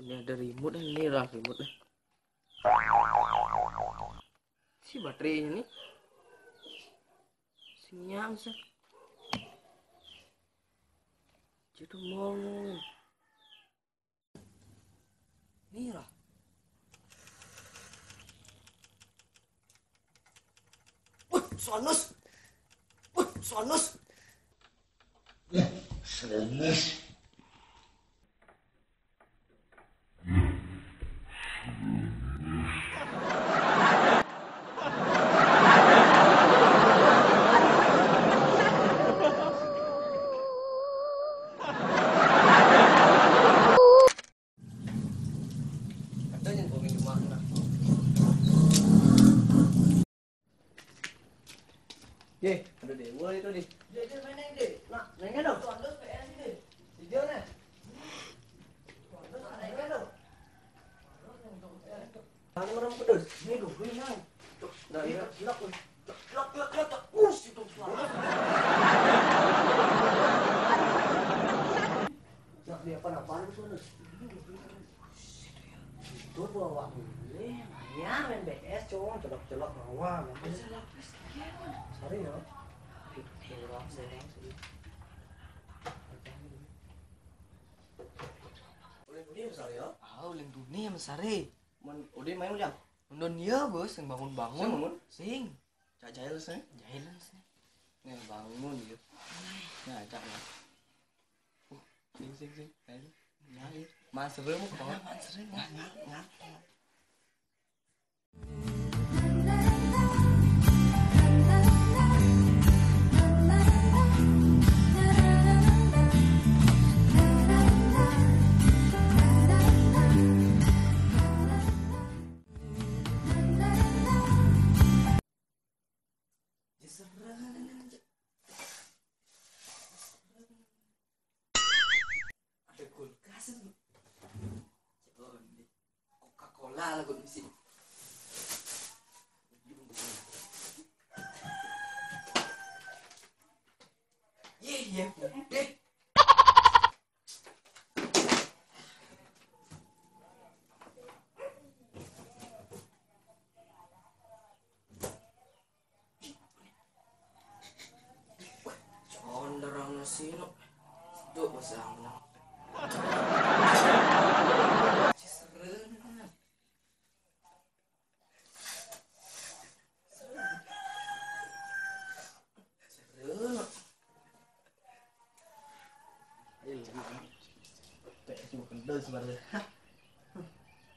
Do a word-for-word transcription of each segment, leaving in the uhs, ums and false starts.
Ini ada remote nih, ini lah remote nih. Si baterainya nih. Sinyal sih. Jadi mau. Nih lah. Wih, Sonus. Wih, Sonus. Wih, Sonus. Katanya gua minjem makan lah. Ye, ada demo itu, deh. Dia, dia main, deh. Nah, mainnya dong. Tuh, ada P S, deh. Si John, ya? Tuh, ada mainnya dong. Tangan orang pedus. Ini dong, gue main. Tuh, nah, iya. Gelap, gue. Gelap, gelap, gelap, gelap. Us, itu suara. Nah, dia apa-apaan itu, Nus? Itu bawa ini, ya, main B S, cowok, celok-celok, bawa, main. Sorry, ya. Kurang, sayang, sih. Udah, udah, sorry, ya. Ah, uling dunia, Mas Sari. Mun, udah main, udah? Undon iya, Bos, yang bangun-bangun. Sing bangun? Sing. Cak Giles, eh? Giles, nih. Nih, bangun, gitu. Nah, cak, ya. Uh, sing, sing, sing. Ayo. Nyari. Mas Rem, kok? Mas Rem, nggak, nggak, nggak. Ada kulkas. Coba beli Coca-Cola lah, gue mesti. Iya, iya, deh. Conderang sino. Duh, basang na. Serenan. Serenan. Ayo, P S juga kendal sebenarnya. Hah?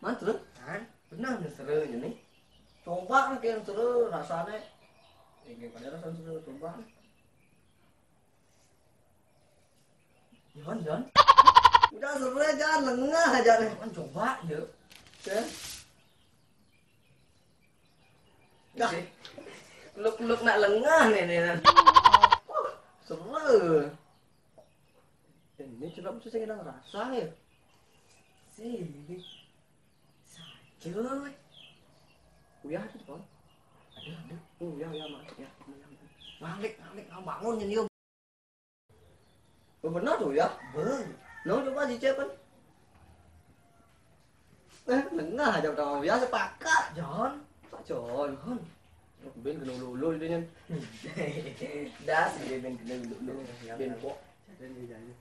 Mantul, kan? Benar nih seru ini. Coba nih yang seru rasanya. Ini pada rasa seru, coba. Jangan, jangan. Udah seru aja, lengah aja nih. Kan coba, yuk. Oke. Dah. Luk-luk nak lengah nih, nih, nih. Seru. Ini coba mesti saya ngerasa ya. Sini. Saja. Uyah itu, Bang. Ada, ada. Oh, ya, ya, Mak. Ya, ya, ya. Ngalik, ngalik, ngalik, bangun ini, Om. Oh, benar tuh ya? Benar. Nong coba dicek kan. Eh, lengah aja udah ya sepakat. Jangan. Pak John. John. Ben kena ulu-ulu ini kan. Das dia ben kena ulu-ulu. Ya, ben ya. Kok. Ben dia jadi.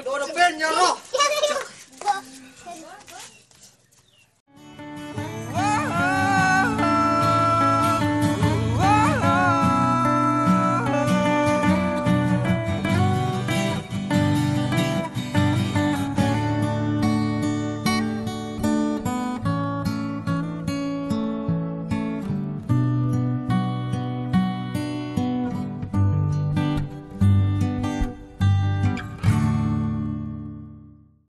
Đô đập bên nhau đó.